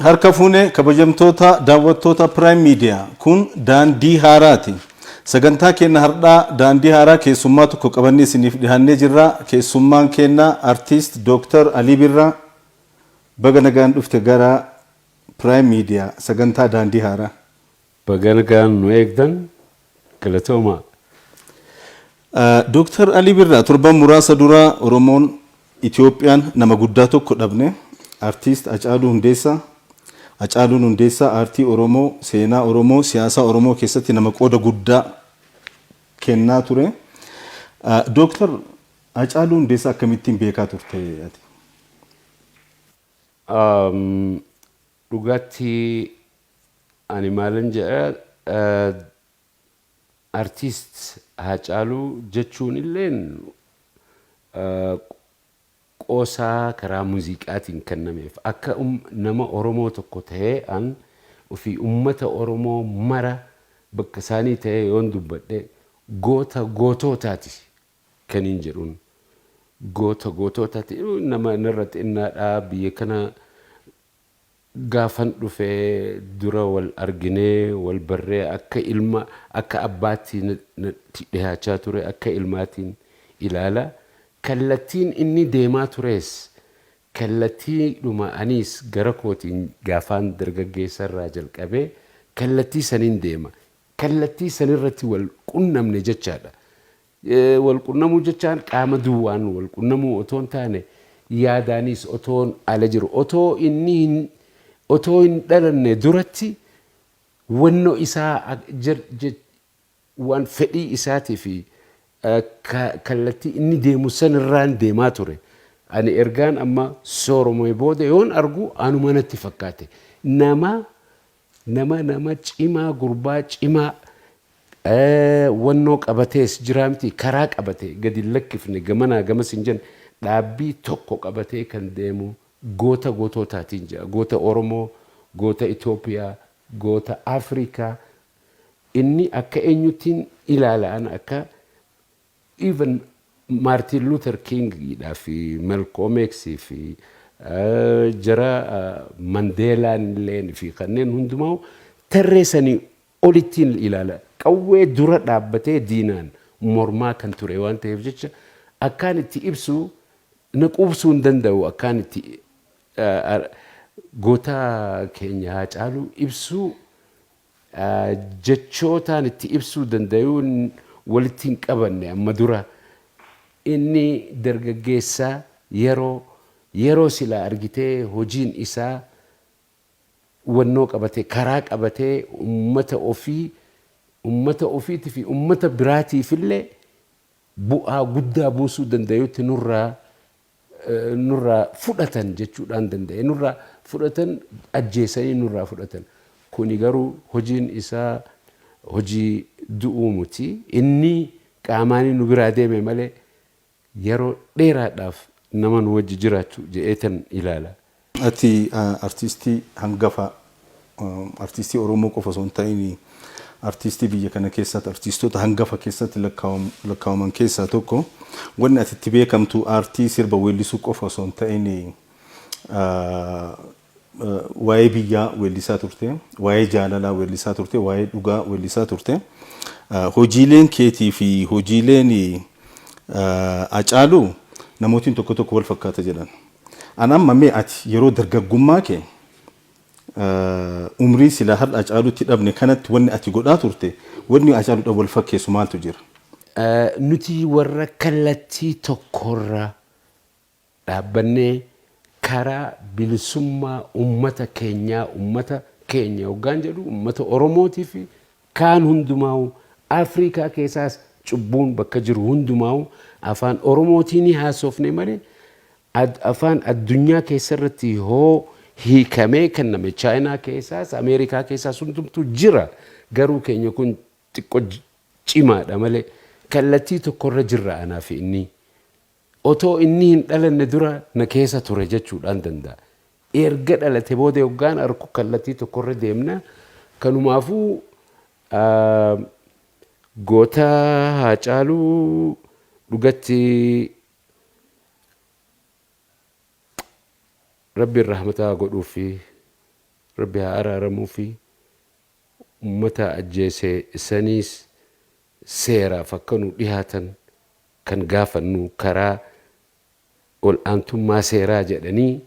Harka fuune kabajamtoota daawwattoota Prime Media, kun Daandii Haaraati. Sagantaa keenna hardhaa Daandii Haaraa keessummaa tokko qabannee isiniif dhihaannee jirra. Keessummaan keenna Artiist Dooktar Alii Birraa. Baga nagaan dhufte gara Prime Media sagantaa Daandii Haaraa. Baga nagaan nu eegdan, galatoomaa. Dooktar Alii Birraa, torban muraasa dura Oromoon, Itoophiyaan nama guddaa tokko dhabne, Artiist Hacaaluu Hundeessaa. Hacaaluun Hundeessaa aartii Oromoo, seenaa Oromoo, siyaasaa Oromoo keessatti nama qooda guddaa kennaa ture. Dooktar Hacaaluu Hundeessaa akkamittiin beekaa turte ati? Dhugaatti ani maalin jedha, Artiist Haacaaluu jechuun illeen qoosaa karaa muuziqaatiin kennameef. Akka nama Oromoo tokko ta'ee, an ofii ummata Oromoo mara bakka isaanii ta'ee yoon dubbadhe, goota gootootaati kaniin jedhuun. Goota gootootaati. Nama narra xinnaadhaa, biyya kana gaafan dhufe dura wal arginee wal barree, akka ilma akka abbaatti natti dhihaachaa ture, akka ilmaatiin ilaala. Kallattiin inni deemaa tures kallattiidhuma aniis gara kootiin gaafaan dargaggeessa irraa jalqabee kallattii saniin deema. Kallattii sanirratti wal qunnamne jechaadha. Wal qunnamuu jechaan qaama duwwaan wal qunnamuu otoo hin taane, yaadaanis otoon ala jiru, otoo inni hin otoo hin dhalanne duratti wannoo isaa, waan fedhii isaatii fi kallattii inni deemu sanirraan deemaa ture. Ani ergaan amma sooromee booda yoon argu anuma natti fakkaate. Nama cimaa, gurbaa cimaa, wannoo qabatees jiraa miti, karaa qabate gadi hin lakkifne, gamanaa gamas hin jenne, dhaabbii tokko qabatee kan deemu goota gootootaatiin jedha. Goota Oromoo, goota Itoophiyaa, goota Afrikaa. Inni akka eenyuttiin ilaala? Ana akka even Martin Luther King fi Malcolm X fi jara Mandeelaan illeen fi kanneen hundumaa tarree sanii olittiin ilaala. Qawwee dura dhaabbatee diinaan mormaa kan ture waan ta'eef jecha, akkaan itti ibsu na quubsuu hin danda'u. Akkaan itti goota keenya Haacaaluu ibsuu jechootaan itti ibsuu danda'uun walitti hin qabanne. Amma dura inni dargaggeessaa yeroo silaa argitee hojiin isaa wannoo qabatee, karaa qabatee, ummata ofii, ummata ofiitii fi ummata biraatiifillee bu'aa guddaa buusuu danda'utti nurraa fudhatan jechuudhaan danda'e. Nurraa fudhatan, ajjeesanii nurraa fudhatan. Kuni garuu hojiin isaa hojii du'uu miti. Inni qaamaanii nu biraa deeme malee yeroo dheeraadhaaf nama nu wajji jiraachuu je'eetan ilaala. Ati artiistii hangafa, artiistii Oromoo qofa osoo hin ta'in artiistii biyya kana keessatti artiistoota hangafa keessatti lakkaa'aman keessaa tokko. Wanni ati itti beekamtu aartii sirba weellisuu qofa osoo hin ta'in waa'ee biyyaa weellisaa turte, waa'ee jaalalaa weellisaa turte, waa'ee dhugaa weellisaa turte. Hojiileen keetii fi hojiileen Hacaaluu namootiin tokko tokko wal fakkaata jedhan. An amma mee ati yeroo dargaggummaa kee, umrii silaa har'a Hacaaluutti dhabne kanatti, wanni ati godhaa turte, wanni Hacaaluudhaan wal fakkeessu maaltu jira? Nuti warra kallattii tokkorra dhaabbannee karaa bilisummaa ummata keenyaa, ummata keenya hoggaan jedhu ummata Oromootii fi kaan hundumaa'u, Afrikaa keessaas cubbuun bakka jiru hundumaa'u, afaan Oromootiin haasofne malee afaan addunyaa keessarratti hoo hiikamee kenname Chaayinaa keessaas Ameerikaa keessaas hundumtuu jira. Garuu keenya kun xiqqoo cimaadha malee kallattii tokkorra jirra anaa fi inni. Otoo inni hin dhalanne dura na keessa ture jechuudhaan danda'a. Erga dhalate booda yoggaan arku kallattii tokkorra deemna. Kanumaafuu goota Haacaaluu dhugatti Rabbiin rahmataa godhuufi. Rabbi haa araaramuu fi ummata ajjeese saniis seeraaf akka nu dhihaatan kan gaafannu, karaa ol aantummaa seeraa jedhanii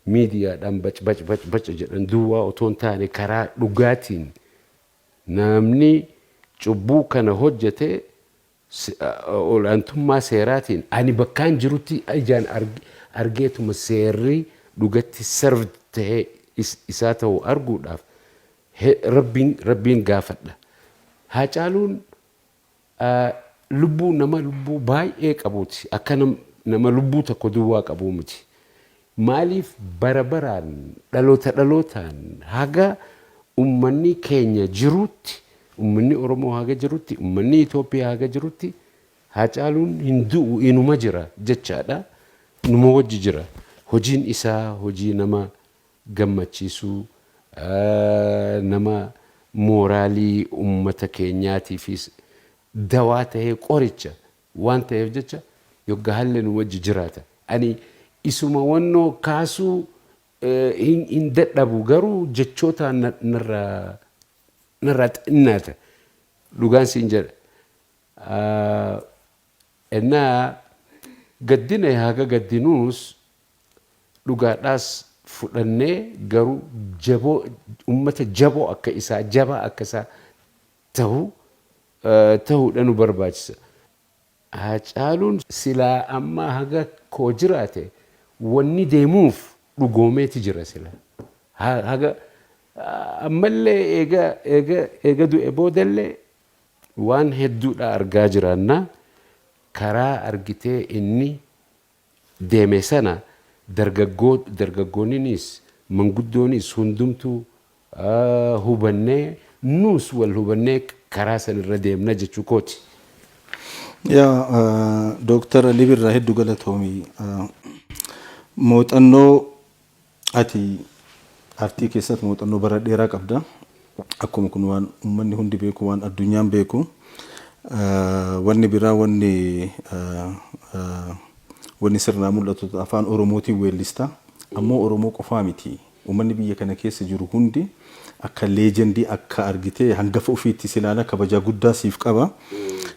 miidiyaadhaan bac bac bac bac jedhan duwwaa otoo hin taane, karaa dhugaatiin namni cubbuu kana hojjete olaantummaa seeraatiin ani bakkaan jirutti ijaan argeetuma seerri dhugatti served tahee isaa ta'u arguudhaaf Rabbiin gaafadha. Haacaaluun lubbuu nama lubbuu baay'ee qabuuti. Akka nama lubbuu tokko duwwaa qabuu miti. Maaliif bara baraan dhaloota dhalootaan haga ummanni keenya jirutti, ummanni Oromoo haga jirutti, ummanni Itoophiyaa haga jirutti Haacaaluun hin du'u, inuma jira jechaadha. Numa wajji jira. Hojiin isaa hojii nama gammachiisuu, nama mooraalii ummata keenyaatiifis dawaa tahee qoricha waan ta'eef jecha yogga halle nu wajji jiraata. Ani isuma wannoo kaasuu hin dadhabu, garuu jechootaan narraa xinnaata. Dhugaan siin jedha. Ennaa gaddine haga gaddinuus dhugaadhaas fudhannee, garuu jaboo ummata jaboo akka isaa, jabaa akka isaa tahu tahuudha nu barbaachisa. Haacaaluun silaa amma haga koo jiraate wanni deemuuf dhugoomeeti jira sila. Haga ammallee eega du'e boodallee waan hedduudha argaa jiraanna. Karaa argitee inni deeme sana dargaggoonninis manguddoonis hundumtuu hubannee, nuus wal hubannee karaa san irra deemna jechuu kooti. Yaa Dooktar Alii Birraa, hedduu galatoomi. Muuxannoo ati aartii keessatti muuxannoo bara dheeraa qabda. Akkuma kun waan uummanni hundi beeku, waan addunyaan beeku. Wanni biraa wanni sirnaa mul'atu afaan Oromootiin weellista. Ammoo Oromoo qofaa miti. Uummanni biyya kana keessa jiru hundi akka leejendii, akka argitee hangafa ofiitti si ilaala, kabajaa guddaa siif qaba.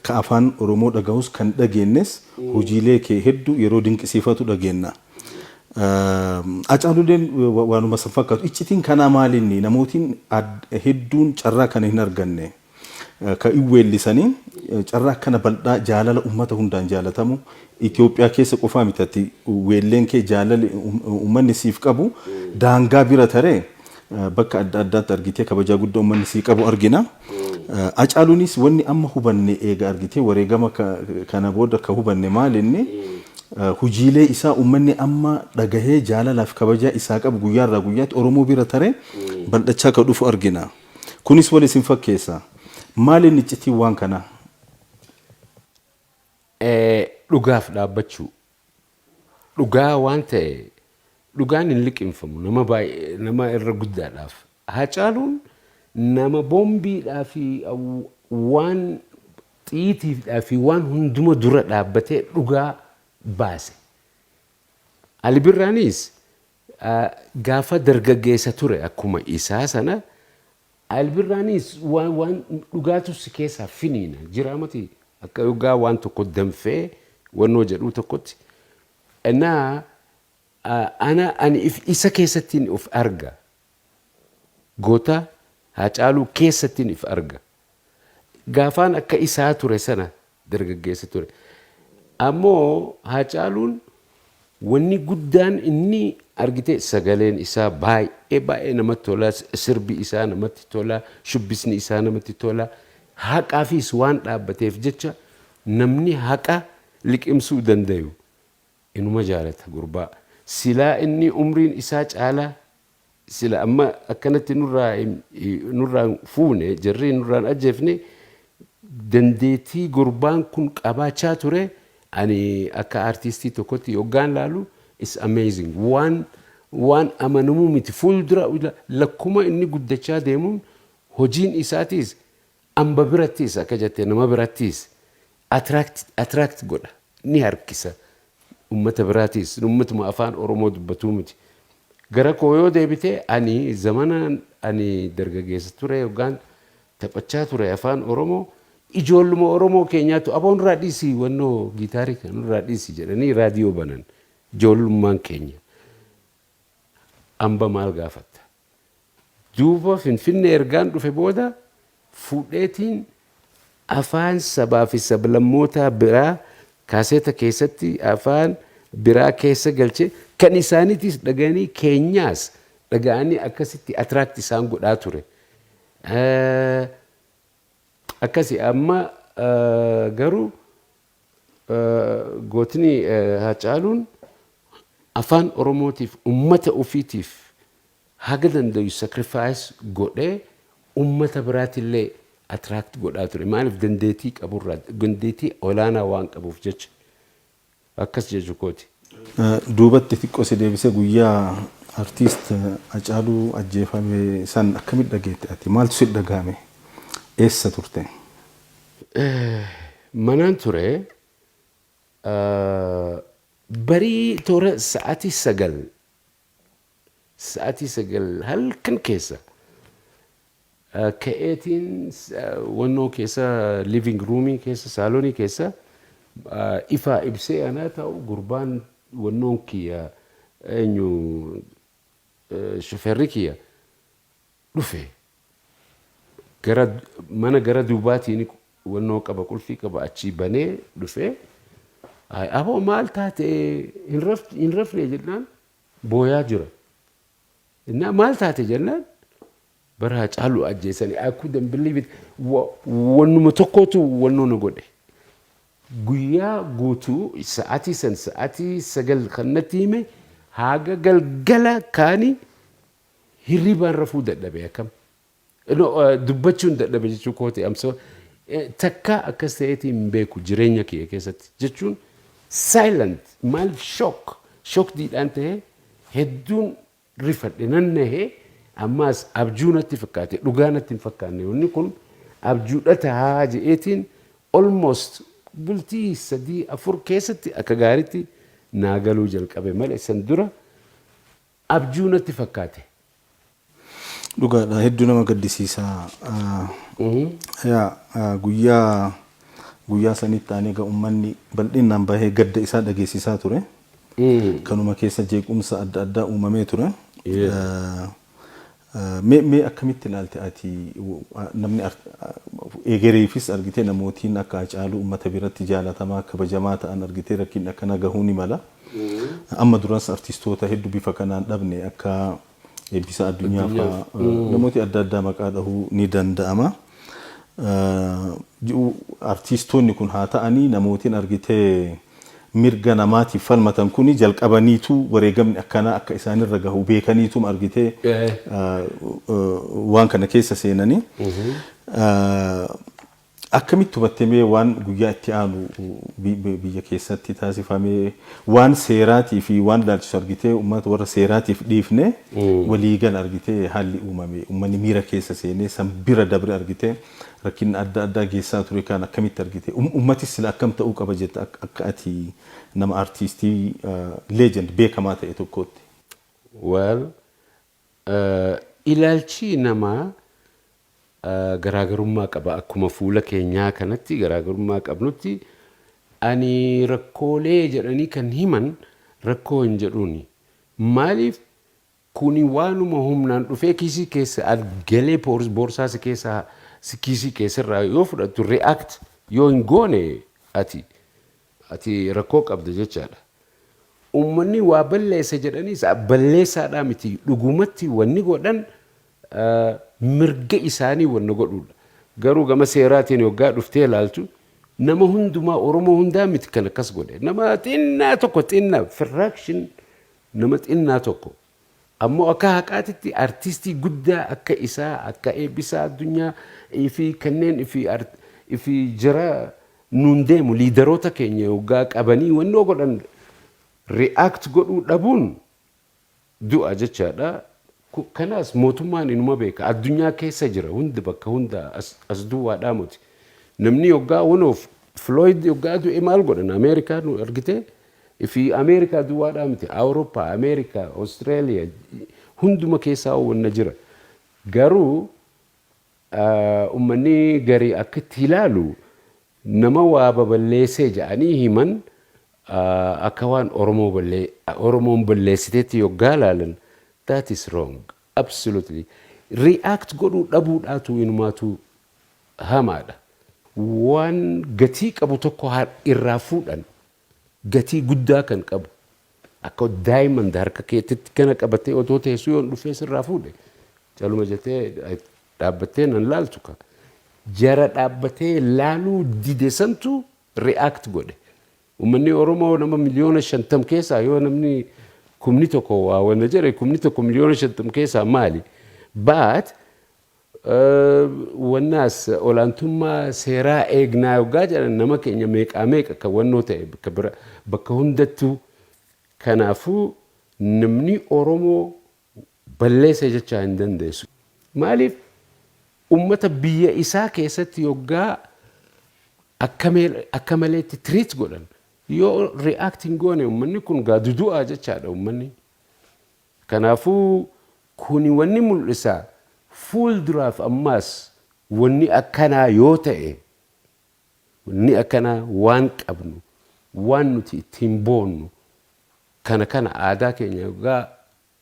Ka afaan Oromoo dhagahus kan dhageennes hojiilee kee hedduu yeroo dinqisiifatu dhageenna. Hacaaluuleen waanuma san fakkaatu. Iccitiin kanaa maalinni namootiin hedduun carraa kana hin arganne? Ka weellisanii carraa akkana bal'aa jaalala uummata hundaan jaalatamu Itoophiyaa keessa qofaa miti, weelleen kee jaalali uummanni siif qabu daangaa bira taree bakka adda addaatti argitee kabajaa guddaa uummanni sii qabu argina. Hacaaluunis wanni amma hubanne, eega argitee wareegama kana booda ka hubanne maalinni, hojiilee isaa uummanni amma dhagahee jaalalaaf kabajaa isaa qabu guyyaarraa guyyaatti Oromoo bira taree bal'achaa ka dhufu argina. Kunis wal isin fakkeessa. Maaliin iccitiin waan kanaa? Dhugaaf dhaabbachuu. Dhugaa waan ta'e dhugaan hin liqimfamu nama baay'ee nama irra guddaadhaaf. Haacaaluun nama boombiidhaa fi waan xiitiidhaa fi waan hunduma dura dhaabbatee dhugaa baase. Ali Birraanis gaafa dargaggeessa ture akkuma isaa sana Ali Birraanis waan dhugaatu si keessaa finiina jira mati, akka dhugaa waan tokko danfee wannoo jedhuu tokkotti. Innaa ani isa keessattiin of arga. Goota Haacaaluu keessattiin if arga. Gaafaan akka isaa ture sana dargaggeessa ture. Ammoo Haacaaluun wanni guddaan inni argite sagaleen isaa baay'ee baay'ee namatti tola, sirbi isaa namatti tola, shubbisni isaa namatti tola. Haqaafis waan dhaabbateef jecha namni haqa liqimsuu dandayu inuma jaalata gurbaa. Silaa inni umriin isaa caalaa sila amma akkanatti nurraa fuune, jarri nurraan ajjeefne, dandeettii gurbaan kun qabaachaa ture ani akka aartistii tokkotti yoggaan laalu is amazing, waan amanamuu miti. Fuuldura lakkuma inni guddachaa deemuun hojiin isaatiis amba birattis, akka jette, nama birattis attract godha, ni harkisa ummata biraatis, ummatuma afaan Oromoo dubbatuu miti. Gara koo yoo deebite, ani zamana ani dargaggeessa ture, yookaan taphachaa ture afaan Oromoo, ijoolluma Oromoo keenyaatu "Aboon irraa dhiisii, wannoo giitaarii kan irraa dhiisii" jedhanii raadiyoo banan ijoollummaan keenya. Amba maal gaafatta? Duuba Finfinnee ergaan dhufe booda fuudheetiin afaan sabaa fi sablammootaa biraa kaaseeta keessatti afaan biraa keessa galchee, kan isaaniitis dhaga'anii, keenyaas dhaga'anii, akkasitti attract isaan godhaa ture. Akkasi amma garuu gootni Haacaaluun afaan Oromootiif, ummata ofiitiif haga danda'u sacrifice godhee ummata biraatillee attract godhaa ture. Maaliif? Dandeettii qaburraa, dandeettii olaanaa waan qabuuf jecha. Akkas jechuu kooti. Duubatti xiqqoo si deebisee, guyyaa artiist Hacaaluu ajjeefame san akkamitti dhageette ati? Maaltu si dhagahame? Eessa turte? Manaan ture. Barii toora sa'aatii 9, sa'aatii 9 halkan keessa ka'eetiin wannoo keessa, living roomii keessa, saalonii keessa ifaa ibsee anaa ta'u, gurbaan wannoon kiyya eenyu, shofeerri kiyya dhufe. Gara mana gara duubaatiin wannoo qaba, qulfii qaba, achii banee dhufe. "Aboo, maal taate? Hin rafne?" jennaan booyaa jira. Innaa "Maal taate?" jennaan, bara Hacaaluu ajjeesanii. I couldn't believe it. Wannuma tokkotu wannoo na godhe. Guyyaa guutuu sa'aatii san, sa'aatii 9 kan natti hime, haga galgala kaani hirribaan rafuu dadhabe akkam. Dubbachuun dadhabe jechuu kooti. Amsa takka akkas ta'eetiin hin beeku jireenya kiyya keessatti jechuun, silent. Maaliif? Shock diidhaan ta'ee hedduun rifadhe, nan nahee. Ammaas abjuu natti fakkaate, dhugaa natti hin fakkaanne. Wanni kun abjuudha tahaa je'eetiin almost bultii 3-4 keessatti akka gaariitti naa galuu jalqabe malee, san dura abjuu natti fakkaate. Dhugaadha, hedduu nama gaddisiisa. Yaa guyyaa sanitti aanee egaa uummanni bal'inaan bahee gadda isaa dhageessisaa ture. Kanuma keessa jeequmsa adda addaa uumamee ture. Mee akkamitti ilaalte ati? Namni egereefis argitee, namootiin akka Hacaaluu uummata biratti jaalatamaa, kabajamaa ta'an argitee rakkinni akkana gahuu ni mala. Amma duras artistoota hedduu bifa kanaan dhabne, akka Eebbisa Addunyaa fa'aa, namooti adda addaa maqaa dhahuu ni danda'ama. Artistoonni kun haa ta'anii, namootiin argitee mirga namaatiif falmatan kuni jalqabaniitu wareegamni akkanaa akka isaanirra gahu beekaniitum argitee waan kana keessa seenanii. Akkamitti hubattemee waan guyyaa itti aanu biyya keessatti taasifamee, waan seeraatii fi waan ilaalchisu argitee uummata warra seeraatiif dhiifne, waliigal argitee haalli uumame, uummanni miira keessa seenee san bira dabre argitee rakkinni adda addaa geessaa ture kan akkamitti argite? Uummatis sila akkam ta'uu qaba jetta akka ati nama artiistii legend beekamaa ta'e tokkootti? Well, ilaalchi namaa garaagarummaa qaba. Akkuma fuula keenyaa kanatti garaagarummaa qabnutti, ani rakkoolee jedhanii kan himan rakkoo hin jedhuuni. Maaliif? Kuni waanuma humnaan dhufee kiisii keessa galee, boorsaa si keessaa, kiisii keessarraa yoo fudhattu, react yoo hin goone ati rakkoo qabda jechaadha. Uummanni waa balleessa jedhaniis balleessaadhaa miti, dhugumatti wanni godhan mirga isaanii wanna godhuudha. Garuu gama seeraatiin yoggaa dhuftee ilaaltu, nama hundumaa, Oromoo hundaa miti kan akkas godhe. Nama xinnaa tokko, xinnaa fraction, nama xinnaa tokko. Ammoo akka haqaatitti artistii guddaa akka isaa, akka Eebbisaa Addunyaa fi kanneen fi jara nuun deemu, leaderoota keenya yoggaa qabanii wannoo godhan, react godhuu dhabuun du'a jechaadha. Kanaas mootummaan inuma beeka. Addunyaa keessa jira hundi, bakka hunda, as duwwaadhaa miti. Namni yoggaa wanoof Floyd yoggaa du'e maal godhan Ameerikaan argitee? Fi Ameerikaa duwwaadhaa miti, Awurooppaa, Ameerikaa, Austraaliyaa hunduma keessaa wanna jira. Garuu uummanni garii akka itti ilaalu, nama waa baballeessee jedhanii himan, akka waan Oromoon balleessiteetti yoggaa ilaalan, that is wrong, absolutely. React godhuu dhabuudhaatu inumaatu hamaadha. Waan gatii qabu tokko irraa fuudhan, gatii guddaa kan qabu, akka diamond harka keetitti kana qabatee otoo teessuu, yoon dhufee sirraa fuudhe, caluma jettee dhaabbattee nan laaltu ka. Jara dhaabbatee laaluu dide santu react godhe. Uummanni Oromoo nama 50,000,000 keessaa yoo namni 1,000 waa wanna jedhe, 1,000 50,000,000 keessaa maali? But wannaas olaantummaa seeraa eegnaa yoggaa jedhan, nama keenya meeqaa meeqa kan wannoo ta'e bakka bira bakka hundattuu. Kanaafuu namni Oromoo balleessa jechaa hin dandeessu. Maaliif, ummata biyya isaa keessatti yoggaa akka maleetti treat godhan yoo react hin goone, uummanni kun gaa dudu'aa jechaadha uummanni. Kanaafuu kuni wanni mul'isa, fuulduraaf ammaas wanni akkanaa yoo ta'e, wanni akkanaa waan qabnu, waan nuti ittiin boonnu kana aadaa keenya yoggaa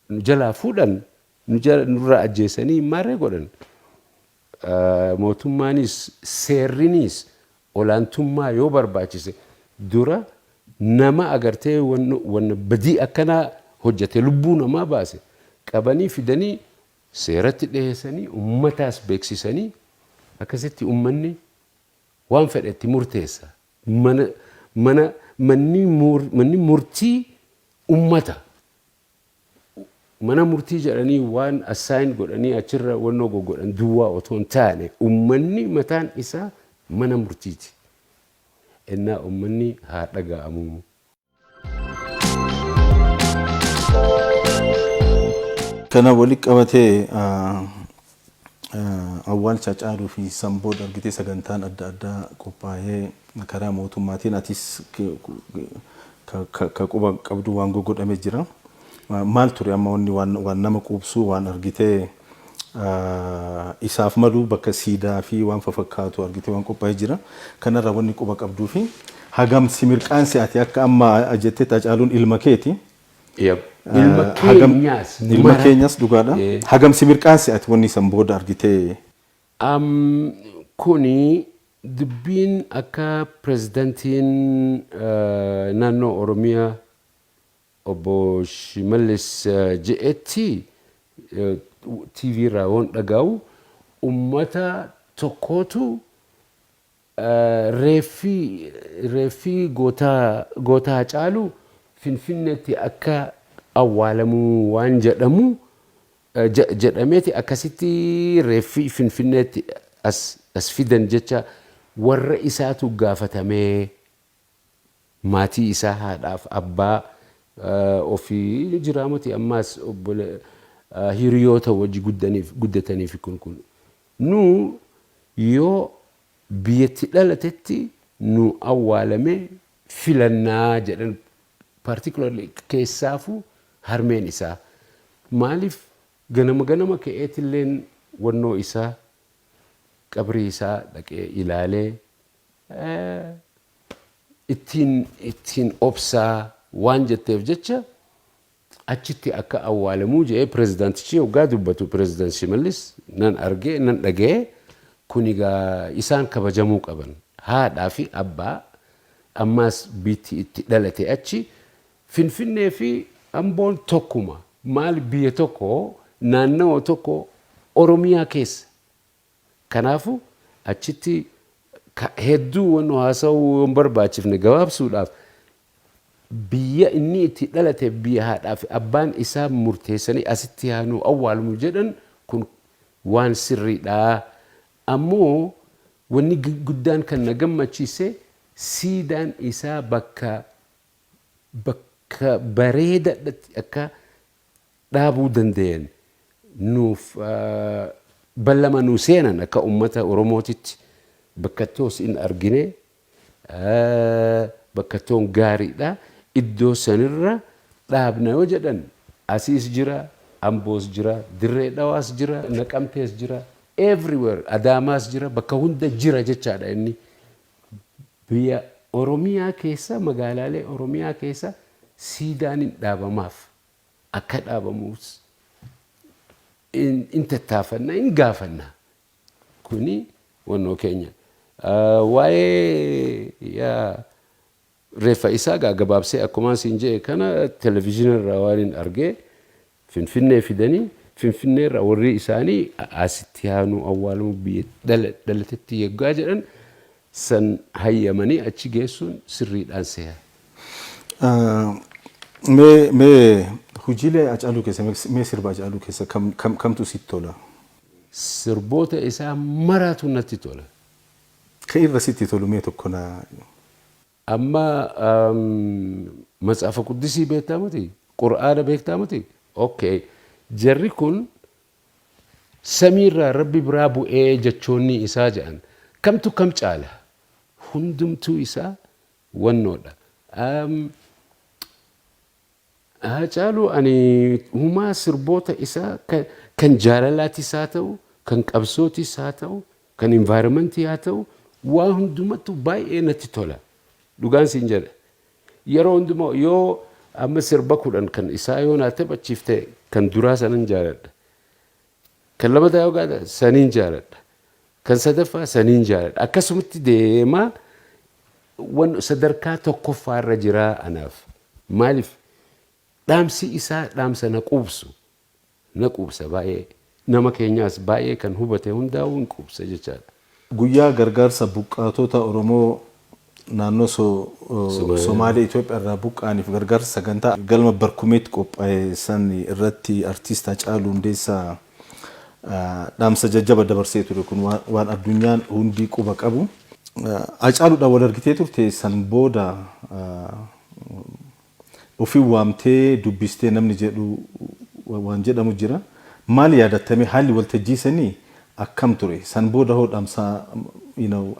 nu jalaa fuudhan, nurraa ajjeesanii maarree godhan. Mootummaanis seerrinis olaantummaa yoo barbaachise, dura nama agartee wanna badii akkanaa hojjete, lubbuu namaa baase, qabanii fidanii seeratti dhiyeessanii, ummataas beeksisanii, akkasitti ummanni waan fedhe itti murteessa. Mana mana manni manni murtii ummata. Mana murtii jedhanii waan assign godhanii achirra wannoo goggodhan duwwaa otoo hin taane, ummanni mataan isaa mana murtiiti. Innaa ummanni haa dhaga'amu. Kana walitti qabatee awwaalcha Haacaaluu fi sanbooda argitee sagantaan adda addaa qophaa'ee karaa mootummaatiin, atis ka quba qabdu, waan goggodhamee jira. Maal ture amma wanni waan nama quubsuu, waan argitee isaaf malu, bakka siidaa fi waan fafakkaatu argitee waan qophaa'ee jira. Kanarraa wanni quba qabduu fi hagam si mirqaansi ati akka amma jettetti Haacaaluun ilma keeti. Ilma keenyaas. Ilma keenyas, dhugaadha. Hagam si mirqaansi ati wanni san booda argitee? Kuni dubbiin akka pirezidantiin naannoo Oromiyaa obbo Shimallis je'etti TV irraa waan dhaga'u, ummata tokkootu reeffii gootaa Haacaaluu Finfinneetti akka awwaalamuu waan jedhamu jedhameeti, akkasitti reeffii Finfinneetti as fidan jecha warra isaatu gaafatamee, maatii isaa, haadhaaf abbaa ofii jiraamoti, ammaas hiriyoota wajji guddataniif kun nu yoo biyyatti dhalatetti nu awwaalame filannaa jedhan. Particularly keessaafuu harmeen isaa, maaliif, ganama ganama ka'eetilleen wannoo isaa, qabrii isaa dhaqee ilaalee ittiin obsaa waan jetteef jecha achitti akka awwaalamuu jedhee pirezidaantichi hoggaa dubbatu, pirezidaant Shimallis, nan argee nan dhaga'ee. Kun egaa isaan kabajamuu qaban, haadhaa fi abbaa, ammaas biitti itti dhalate achi. Finfinnee fi Amboon tokkuma, maal, biyya tokko, naannawa tokko, Oromiyaa keessa. Kanaafu achitti hedduu wannu haasa'uu yoo hin barbaachifne, gabaabsuudhaaf, biyya inni itti dhalate, biyya haadhaa fi abbaan isaa murteessanii asitti haa nu awwaalmu jedhan, kun waan sirriidha. Ammoo wanni guddaan kan na gammachiise, siidaan isaa bakka bareedaadhatti akka dhaabuu danda'an, nuuf ballama nu seenan akka ummata Oromootitti, bakka toos in argine, bakka toon gaariidha. Iddoo sanirra dhaabna yoo jedhan, asiis jira, Amboos jira, Dirree Dhawaas jira, Naqamtees jira, everywhere, Adaamaas jira, bakka hunda jira jechaadha inni. Biyya Oromiyaa keessa, magaalaalee Oromiyaa keessa siidaan hin dhaabamaaf. Akka dhaabamuus in tattaafanna, in gaafanna. Kuni wannoo keenya. Waa'ee yaa reeffa isaa gaa gabaabsee akkuma siin jedhe kana, televezyiina irraa waan hin argee, Finfinnee fidanii, Finfinnee irraa warri isaanii asitti haanuu awwaalamu, biyya dhalatetti yeggaa jedhan san hayyamanii achi geessuun sirriidhaan seera. Mee hojiilee Hacaaluu keessa, mee sirba Hacaaluu keessa kam kam kamtu sitti tola? Sirboota isaa maraatu natti tola. Kan irra sitti tolu mee tokko na. Amma Matsaafa Quddisii beektaa miti? Qur'aana beektaa miti? Okay. Jarri kun samiirraa Rabbi biraa bu'ee jechoonni isaa jedhan kamtu kam caala? Hundumtuu isaa wannoodha. Hacaaluu ani humaa sirboota isaa kan jaalalaatis haa ta'u, kan qabsootis haa ta'u, kan environmentii haa ta'u, waa hundumattuu baay'ee natti tola. Dhugaan siin jedha. Yeroo hundumaa yoo amma sirba 10 kan isaa yoo naa taphachiifte, kan duraa sanan jaaladha. Kan lamataa yoo gaadha saniin jaaladha. Kan sadaffaa saniin jaaladha. Akkasumatti deemaa wan sadarkaa tokkoffaa irra jiraa anaaf. Maaliif, dhaamsi isaa dhaamsa na quubsu. Na quubsa baay'ee. Nama keenyaas baay'ee kan hubate hundaa'uu hin quubsa jechaadha. Guyyaa gargaarsa buqqaatota Oromoo naannoo Somaalee Itoophiyaa irraa buqqa'aniif gargaarsa sagantaa galma Barkumeetti qophaa'e san irratti artiist Hacaaluu Hundeessaa dhaamsa jajjaba dabarsee ture, kun waan addunyaan hundi quba qabu. Hacaaluudhaan wal argitee turte, san booda ofii waamtee dubbistee namni jedhu waan jedhamu jira. Maal yaadattamee, haalli waltajjii sanii akkam ture? San booda hoo dhaamsa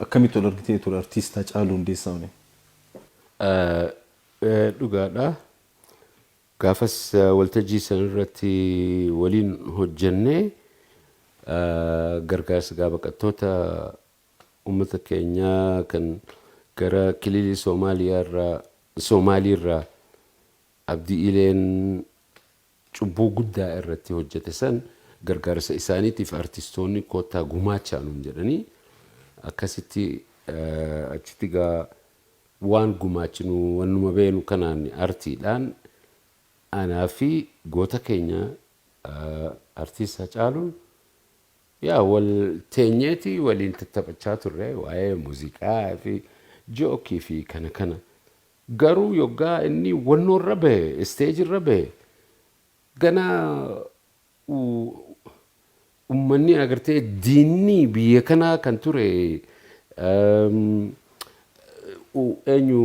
akkamitti wal argitee ture artiist Hacaaluu Hundeessaa waliin? Dhugaadha. Gaafas waltajjii san irratti waliin hojjennee, gargaarsa gaa baqattoota uummata keenyaa kan gara kililii Soomaaliyaa irraa, Soomaalii irraa Abdii Ileen cubbuu guddaa irratti hojjete san gargaarsa isaaniitiif artistoonni koottaa gumaachaa nuun jedhanii, akkasitti achitti gaa waan gumaachinu wannuma beenu kanaan artiidhaan anaa fi goota keenya artiist Hacaaluun yaa wal teenyeeti waliin tattaphachaa turre, waa'ee muuziqaa fi joke fi kana kana. Garuu yoggaa inni wannoo irra bahe, stage irra bahe, gana ummanni agartee diinni biyya kanaa kan ture eenyu,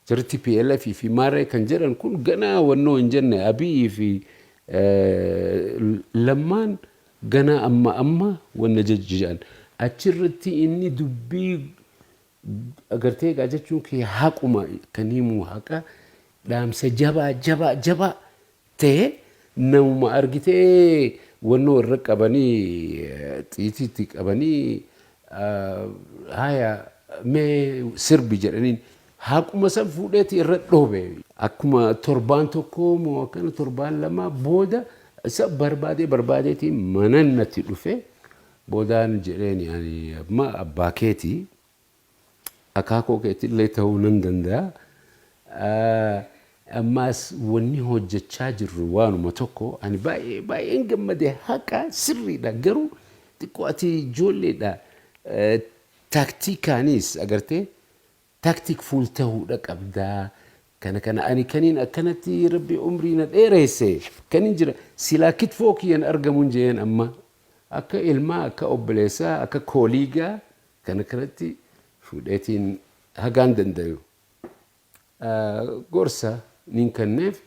jarri TPLF fi maarree kan jedhan kun ganaa wannoo hin jenne, Abiyyi fi Lammaan ganaa amma amma wanna jajji'an achirratti inni dubbii agartee egaa jechuun kee haquma kan himu, haqa dhaamsa jabaa jabaa jabaa ta'e namuma argitee wannoo irra qabanii, xiitiitti qabanii, haya mee sirbi jedhaniin, haquma san fuudheeti irra dhoobe. Akkuma torbaan tokko moo akkana torbaan 2 booda isa barbaadee barbaadeeti manan natti dhufe. Boodaan jedheen, ani amma abbaa keetii, akaakoo keetillee ta'uu nan danda'a. Ammaas wanni hojjechaa jirru waanuma tokko, ani baay'ee baay'een gammade, haqa sirriidha, garuu xiqqoo ati ijoolleedha, taaktiikaanis agartee tactful ta'uudha qabdaa. Kana kana ani kaniin akkanatti Rabbi umrii na dheeresse kanin jira silaa kitfoo kiyyan argamuun jeen, amma akka ilmaa, akka obboleessaa, akka colleague kana kanatti fuudheetiin hagaan dandayu gorsa nin kenneef.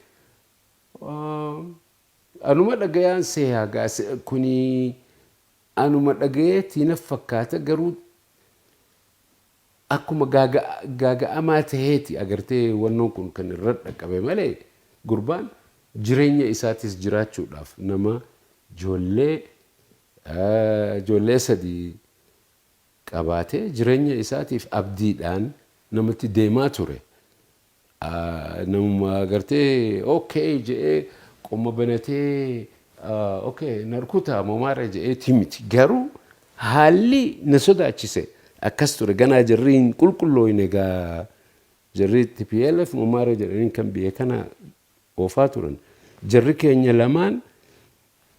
Anuma dhagayaan seehaa gaa, kuni anuma dhagayeetii na fakkaata, garuu Akkuma gaaga'amaa taheeti agartee wannoon kun kan irra dhaqqabe malee, gurbaan jireenya isaatis jiraachuudhaaf nama ijoollee sadii qabaatee jireenya isaatiif abdiidhaan namatti deemaa ture. Namuma agartee okay je'ee qoma banatee, okay narkutaa momaara je'eeti miti. Garuu haalli na sodaachise akkas ture. Ganaa jarri hin qulqullooyne egaa, jarri TPLF momaara jedhanii kan biyya kana oofaa turan. Jarri keenya lamaan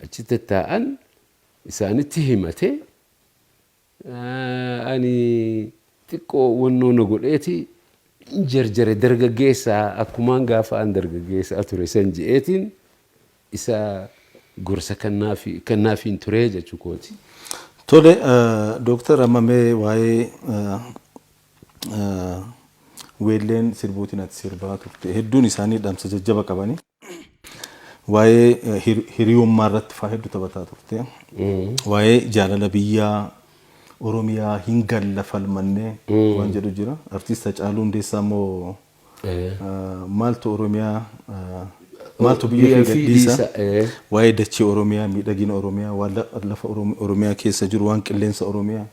achi tattaa'an isaanitti himatee, ani xiqqoo wannoo na godheeti jarjare, dargaggeessaa akkumaan gaafa an dargaggeessaa ture san je'eetiin isa gorsa kannaafiin turee jechuu kooti. Tole, Dooktar, amma mee waa'ee weelleen sirbuutiin ati sirbaa turte hedduun isaanii dhaamsa jajjaba qabanii. Waa'ee hiriyummaa irratti faa hedduu taphataa turte. Waa'ee jaalala biyyaa Oromiyaa hin galla falmannee waan jedhu jira. Artiist Hacaaluu Hundeessaa immoo maaltu Oromiyaa, maaltu biyya fi gadhiisa, waa'ee dachee Oromiyaa, miidhagina Oromiyaa, waan lafa Oromiyaa keessa jiru, waan qilleensa Oromiyaa,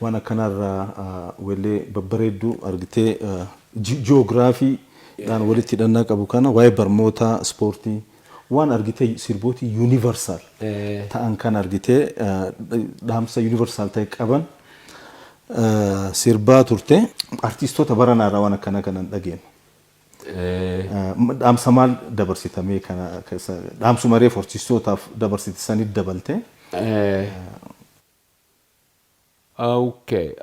waan akkanaarraa weellee babbareedduu argitee jiyoogiraafiidhaan walitti hidhannaa qabu kana, waa'ee barnoota, ispoortii, waan argitee sirbootii universal ta'an kan argitee dhaamsa universal ta'e qaban sirbaa turte. Artiistoota baranaarraa waan akkanaa kana hin dhageenyu. Dhaamsa maal dabarsitamee kana dhaamsuma reefu artiistootaaf dabarsite sanit dabalte? Okay.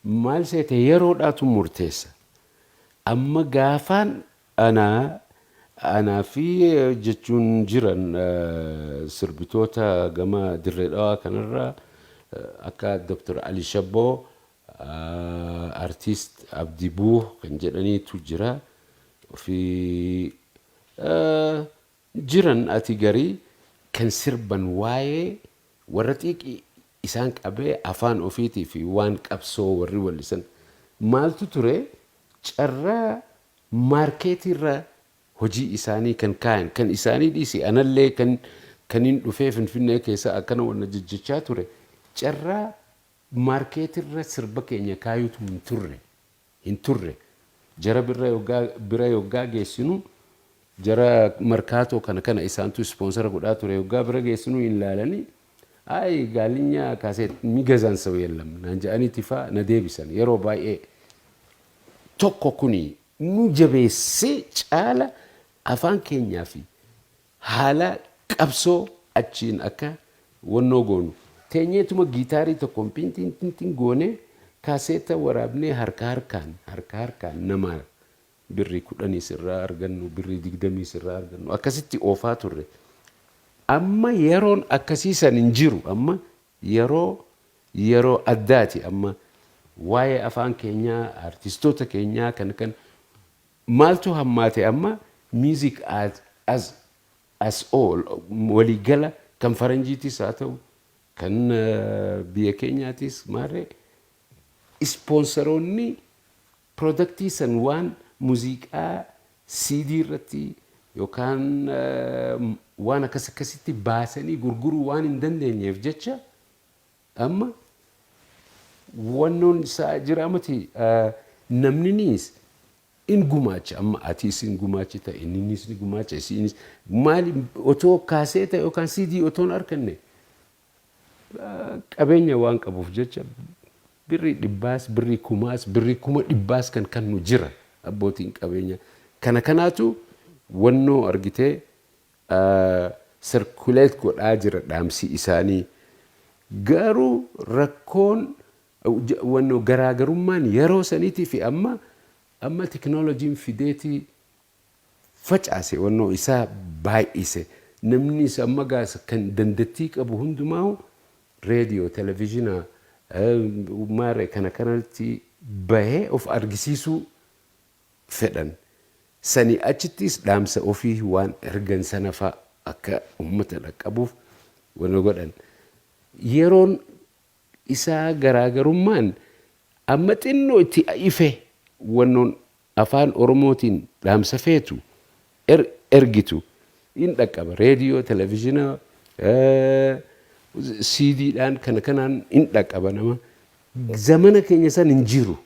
Maal seete, yeroodhaatu murteessa. Amma gaafaan anaa fi jechuun jiran sirbitoota gama Dirree Dhawaa kanarraa akka Dr. Ali Shabboo, Artiist Abdii Buuh kan jedhaniitu jira. Fi jiran ati garii kan sirban waa'ee warra xiiqii isaan qabee afaan ofiitii fi waan qabsoo warri wallisan. Maaltu ture, carraa maarkeetiirra hojii isaanii kan kaayan, kan isaanii dhiisi, anallee kan kanin dhufee Finfinnee keessa akkana wanna jejjechaa ture, carraa maarkeetirra sirba keenya kaayutu hin turre. Jara bira yoggaa geessinu, jara Markaatoo kana isaantu sponsor godhaa ture, yoggaa bira geessinu hin laalanii, "አይ ጋልኛ ካሴት የሚገዛን ሰው የለም" naan jedhaniiti faa na deebisan yeroo baay'ee. Tokko kuni nu jabeessee caala afaan keenyaa fi haala qabsoo achiin akka wannoo goonu teenyeetuma giitaarii tokkoon pintiin tintiin goonee kaaseeta waraabnee harka harkaan harka harkaan nama birrii 10 sirraa argannu, birrii 20 sirraa argannu, akkasitti oofaa turre. Amma yeroon akkasii san hin jiru. Amma yeroo addaati. Amma waa'ee afaan keenyaa, artistoota keenyaa kan maaltu hammaate, amma music as all waliigala kan faranjiitis haa ta'u, kan biyya keenyaatis maarree, ispoonsaroonni productii san waan muuziqaa CD irratti yookaan waan akkas akkasitti baasanii gurguruu waan hin dandeenyeef jecha amma wannoon isaa jira miti. Namninis in gumaacha, amma atiis in gumaachita, inninis ni gumaacha, isinis maali, otoo kaaseeta yookaan CD otoo hin arganne qabeenya waan qabuuf jecha birrii dhibbaas, birrii kumaas, birrii 100,000s kan kannu jira abbootiin qabeenya. Kana kanaatu wannoo argitee circulate godhaa jira dhaamsi isaanii. Garuu rakkoon wannoo garaagarummaan yeroo saniitii fi amma teknooloojiin fideetii facaase, wannoo isaa baay'ise. Namnis amma gaasa kan dandeettii qabu hundumaa reediyoo, televezyiinaa, maaree kana kanatti bahee of argisiisuu fedhan. Sani achittis dhaamsa ofii waan ergan sana fa'a akka uummata dhaqqabuuf wanna godhan. Yeroon isaa garaagarummaan Amma xinnoo itti ife wannoon afaan Oromootiin dhaamsa feetu ergitu in dhaqqaba. Reediyoo, televizhiina, siidiidhaan kana kanaan in dhaqqaba nama. Zamana keenya san hin jiru.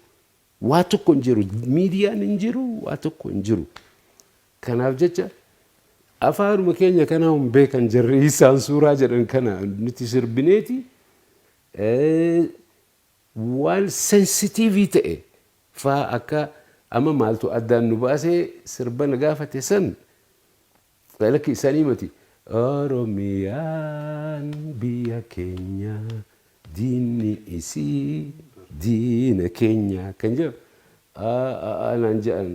Waa tokko hin jiru. Miidiyaan hin jiru, waa tokko hin jiru. Kanaaf jecha afaanuma keenya kanaa hin beekan jarri isaan suuraa jedhan kana nuti sirbineeti waan sensitiivii ta'e faa akka amma maaltu addaan nu baasee sirba na gaafate san lakki isaanii mati. Oromiyaan biyya keenya, diinni isii diina keenya kan jedhu naan jedhan.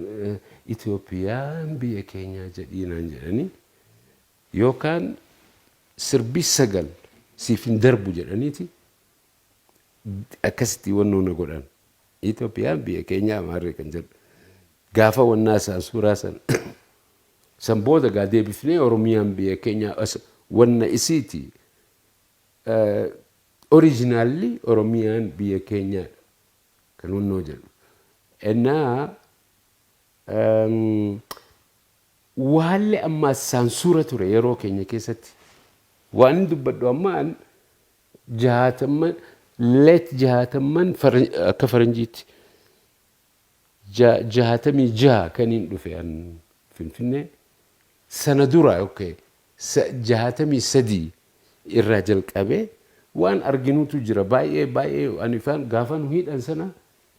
Itoophiyaan biyya keenya jedhii naan jedhanii yookaan sirbi 9 siif hin darbu jedhaniiti akkasitti wannoo na godhan. Itoophiyaan biyya keenya amaarree kan jedhu. Gaafa wannaa isaan suuraa san san booda gaa deebifnee Oromiyaan biyya keenya wanna isiiti. Originally Oromiyaan biyya keenyaadha kan wannoo jedhu. Ennaa waallee ammaa saansuura ture yeroo keenya keessatti. Waan inni dubbadhu ammaan jahaatamman, late jahaatamman akka faranjiitti 66 kan hin dhufe an Finfinnee sana dura, okay, 63 irraa jalqabee waan arginutu jira baay'ee baay'ee. Ani ifaan gaafa nu hidhan sana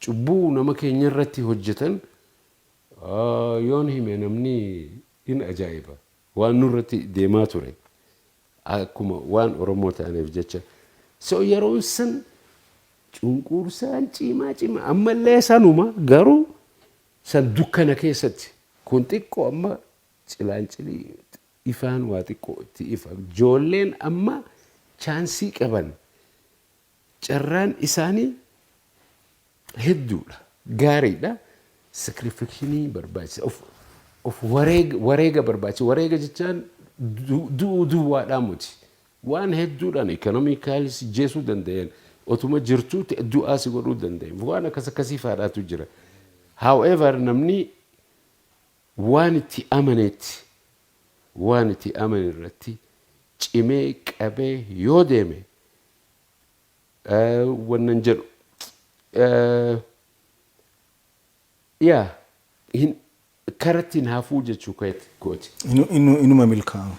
cubbuu nama keenya irratti hojjetan yoon hime namni in ajaa'iba. Waan nurratti deemaa ture akkuma waan Oromoo ta'aniif jecha. So yeroon san cunqursaan cimaa cimaa, ammallee sanuma, garuu san dukkana keessatti, kun xiqqoo amma cilaancilii ifaan waa xiqqoo itti ifa. Ijoolleen amma chance qaban, carraan isaanii hedduudha, gaariidha. Sacrifice barbaachisa, of wareega barbaachisa. Wareega jechaan du'uu duwwaadhaa miti, waan hedduudhaan economically si jeesuu danda'an, otuma jirtuu du'aa si godhuu danda'an, waan akkas akkasii faadhaatu jira. However, namni waan itti amanetti, waan itti amane irratti cimee qabee yoo deeme, wannan jedhu yaa karatti hin hafuu jechuu kooti. Inuma milkaa'a.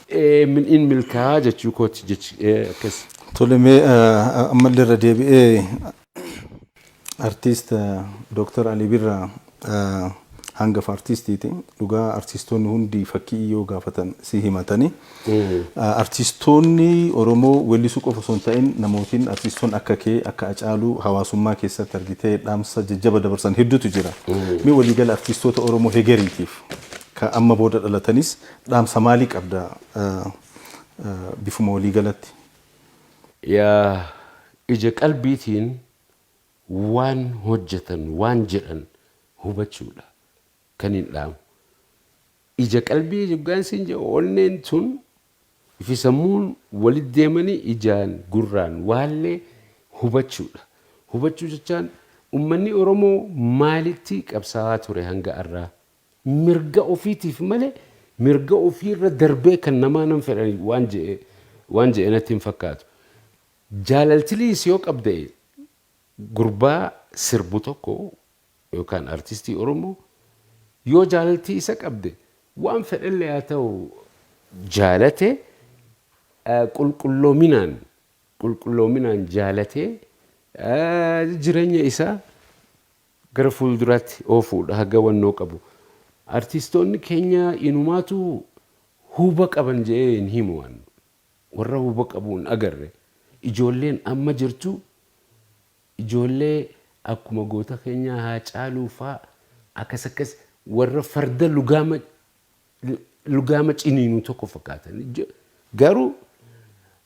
In milkaa'aa jechuu kooti jechi akkas. Tole, mee ammallee irra deebi'ee artiist Dooktar Alii Birraa hangafa artiistiiti. Dhugaa artiistoonni hundi fakkii yoo gaafatan si himatanii. Artiistoonni Oromoo weellisuu qofa osoo hin ta'in, namootiin artiistoonni akka kee, akka Acaaluu hawaasummaa keessatti argitee dhaamsa jajjaba dabarsan hedduutu jira. Mee waliigala artiistoota Oromoo hegeriitiif ka amma booda dhalatanis dhaamsa maalii qabda bifuma waliigalatti? Yaa, ija qalbiitiin waan hojjetan, waan jedhan hubachuudha kan hin dhaamu. Ija qalbii yoggaan siin jedhu, onneen tun fi sammuun walitti deemanii ijaan gurraan waallee hubachuudha. Hubachuu jechaan uummanni Oromoo maalitti qabsaa'aa ture hanga har'aa? Mirga ofiitiif malee mirga ofiirra darbee kan namaa nan fedhan waan je'e natti hin fakkaatu. Jaalaltiliis yoo qabde, gurbaa sirbu tokko yookaan artistii Oromoo yoo jaalaltii isa qabde, waan fedhallee haa ta'u, jaalate qulqulloominaan jaalatee jireenya isaa gara fuulduraatti oofuudha haga wannoo qabu. Artistoonni keenya inumaatu huba qaban jedhee hin himu waan warra huba qabu hin agarre. Ijoolleen amma jirtu ijoollee akkuma goota keenyaa Haacaaluu faa akkas akkas warra farda lugaama ciniinuu tokko fakkaatan. Garuu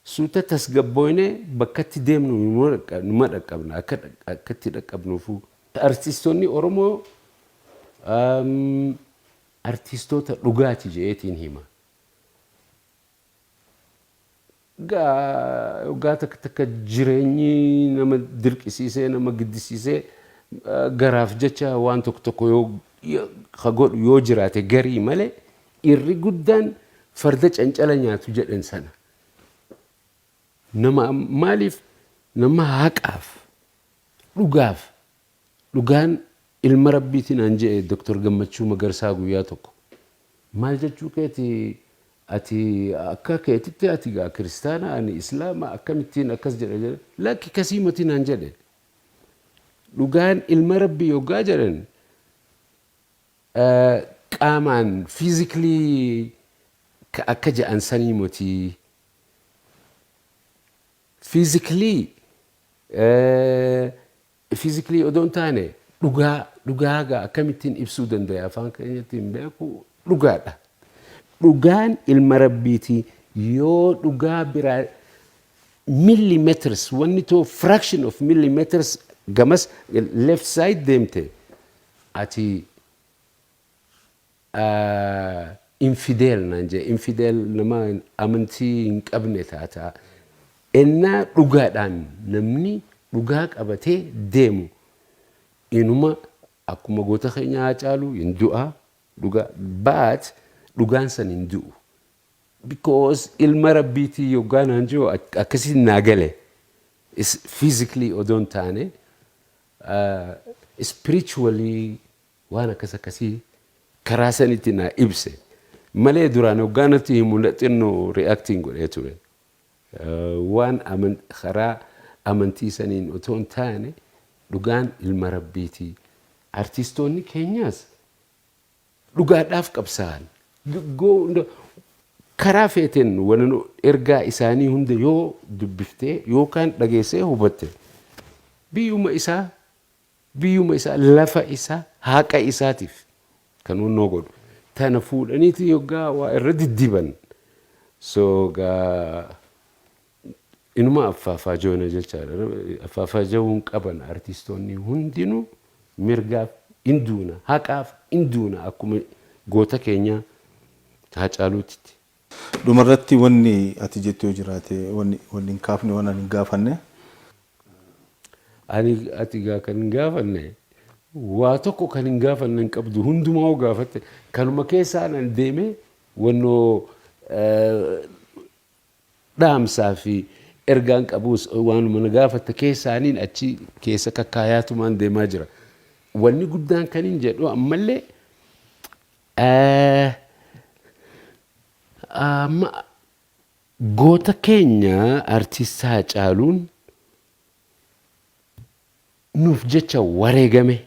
suuta tasgabboonee bakkatti deemnu numa dhaqqabna akka akkatti dhaqqabnuufu. Artistoonni Oromoo artistoota dhugaati jedheetiin hima. Gaa waggaa takka takka jireenyi nama dirqisiisee, nama giddisiisee. Garaaf jecha waan tokko tokko yoo ka godhu yoo jiraate garii malee, irri guddaan farda cancala nyaatu jedhan sana. Nama maaliif nama haqaaf dhugaaf, dhugaan ilma rabbiitiin an jedhe Dr. Gammachuu Magarsaa guyyaa tokko. Maal jechuu keeti ati? Akka keetitti ati gaa kiristaana, ani islaama, akkamittiin akkas jedha? Lakki, kasiimatiin an jedhe. Dhugaan ilma rabbii yoggaa jedhan, qaamaan physically akka jedhan sanii moti. Physically odoo hin taane, dhugaa dhugaa gaa akkamittiin ibsuu danda'e, afaan keenyatti hin beeku, dhugaadha. Dhugaan ilma rabbiiti. Yoo dhugaa biraa millimeters, wanni too fraction of millimeters gamas left side deemte, ati infidel naan jee. Infidel nama amantii hin qabne taata. Ennaa dhugaadhaan namni dhugaa qabatee deemu inuma akkuma goota keenya Haacaaluu hin du'a dhugaa baat, dhugaan san hin du'u. Because ilma rabbiitii yoggaa naan jiru akkasiin naa gale. Physically odoo hin taane, spiritually waan akkas akkasii karaa sanitti naa ibse malee, duraan hoggaa natti himu xinnoo reacting godhee ture. Waan karaa amantii saniin otoo hin taane, dhugaan ilma rabbiitii. Artistoonni keenyaas dhugaadhaaf qabsaa'an. Karaa feeteen waan ergaa isaanii hunda yoo dubbiftee yookaan dhageessee hubatte, biyyuma isaa, lafa isaa, haqa isaatiif kan hunnoo godhu. Tana fuudhaniiti yoggaa waa irra diddiban. So gaa inuma affaafaa joona jechaadha. Affaafaa jawuun qaban artistoonni hundinuu mirgaaf hin duuna, haqaaf hin duuna, akkuma goota keenya Haacaaluutitti. Dhumarratti wanni ati jettu yoo jiraate, wanni hin kaafne, waan ani hin gaafanne. Ani ati gaa kan hin gaafanne waa tokko kan hin gaafanne hin qabdu, hundumaa hoo gaafatte. Kanuma keessaan an deemee wannoo dhaamsaa fi ergaan qabus waanuma na gaafatte keessaaniin achi keessa kakkaayaatumaan deemaa jira. Wanni guddaan kan hin jedhu ammallee, amma goota keenya artist Haacaaluun nuuf jecha wareegame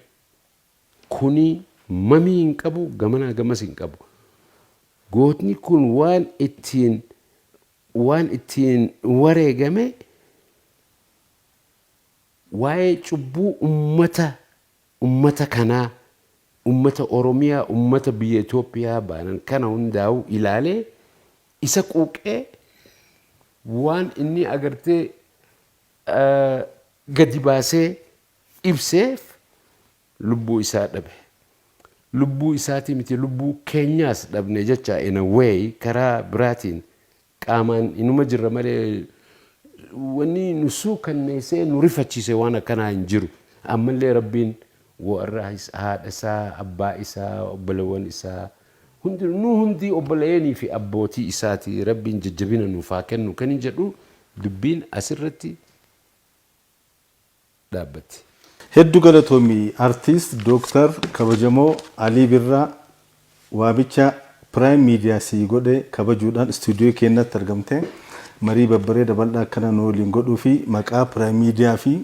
kuni mamii hin qabu, gamanaa gamas hin qabu. Gootni kun waan ittiin wareegame waa'ee cubbuu ummata kanaa, ummata Oromiyaa, ummata biyya Itoophiyaa baanan kana hundaa'u ilaalee, isa quuqee, waan inni agartee gadi baasee ibseef lubbuu isaa dhabe. Lubbuu isaatii miti, lubbuu keenyaas dhabne jecha. In a way, karaa biraatiin qaamaan inuma jirra malee, wanni nu suukanneessee nu rifachiise waan akkanaa hin jiru. Ammallee Rabbiin warra haadha isaa, abbaa isaa, obbolewwan isaa hundi, nu hundi obboleeyyenii fi abbootii isaati, Rabbiin jajjabina nuuf haa kennu kan hin jedhu. Dubbiin asirratti dhaabbatti. Hedduu galatoomii, artiist Dooktar kabajamoo Alii Birraa, waamicha Prime Media sii godhe kabajuudhaan istuudiyoo keenyatti argamte marii babbareeda bal'aa akkana nu waliin godhuu fi maqaa Prime Media fi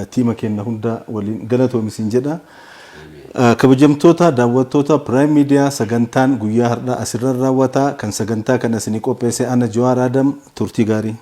tiima keenya hunda waliin galatoomi siin jedha. Kabajamtoota daawwattoota Prime Media, sagantaan guyyaa har'aa asirra raawwata. Kan sagantaa kana isinii qopheesse ana Jawaar Adam. Turtii gaarii.